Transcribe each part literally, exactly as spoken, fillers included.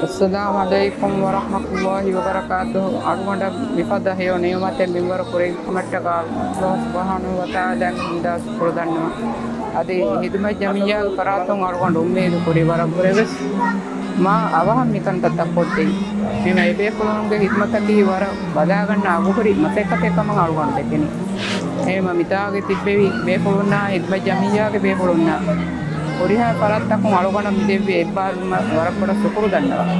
އައްސަލާމު ޢަލައިކުމް ވަރަޙްމަތުﷲި ވަބަރަކާތުހު. އަޅުގަނޑަށް މިފަދަ ހެޔޮ ނިޢުމަތެއް މިންވަރު ކުރެއްވުމަށްޓަކާ ﷲ ސުބްޙާނަހޫ ވަތަޢާލާގެ ހަމްދާ ޝުކުރު ދަންނަވަން. އަދި ހިދުމަތް ޖަމިއްޔާގެ ފަރާތުން އަޅުގަނޑު އުއްމީދު ކުރި ވަރަށްވުރެވެސް މާ އަވަހަށް މިކަންތައް ތައްކޮށްދެއްވި. އެހެންވެ އެބޭފުޅުންގެ ހިދުމަތަކީ ވަރަށް ބަލާގަންނަ އަގުހުރި މަސައްކަތެއް ކަމަށް އަޅުގަނޑު ދެކެނީ. އެހެންވެ މިތާގައި ތިއްބެވި ބޭފުޅުންނާ ހިދުމަތް ޖަމިއްޔާގެ ބޭފުޅުންނާ ހުރިހާ ފަރާތްތަކުން އަޅުގަނޑަށް މިދެއްވި އެއްބާރުލުމަށް ވަރަށް ބޮޑަށް ޝުކުރު ދަންނަވަން.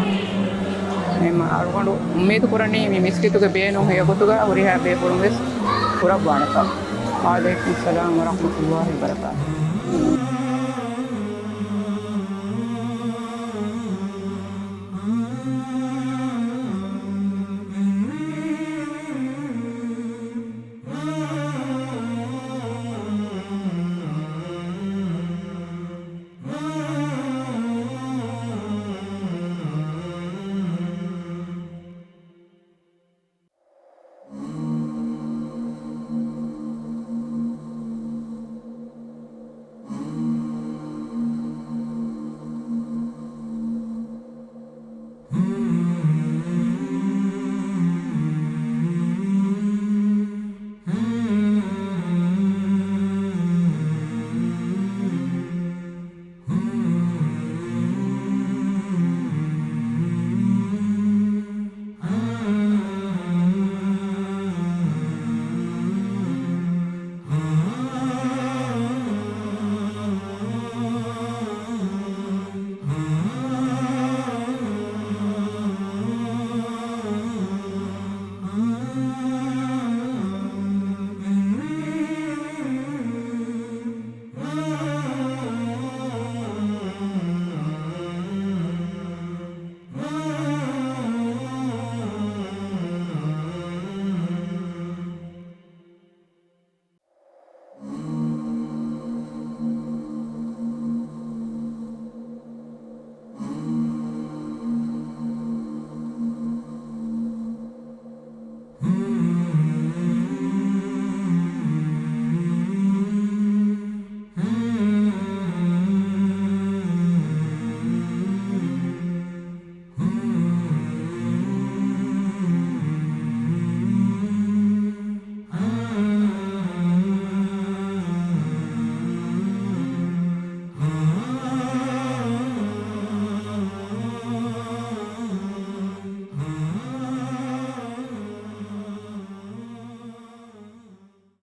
އެހެންވެ އަޅުގަނޑު އުއްމީދު ކުރަނީ މި މިސްކިތުގެ ބޭނުން ހެޔޮގޮތުގަ ހުރިހާ ބޭފުޅުން ވެސް ކުރައްވާނެކަން. ވަޢަލައިކުމުއްސަލާމް ވަރަޙްމަތުﷲި ވަބަރަކާތުހު.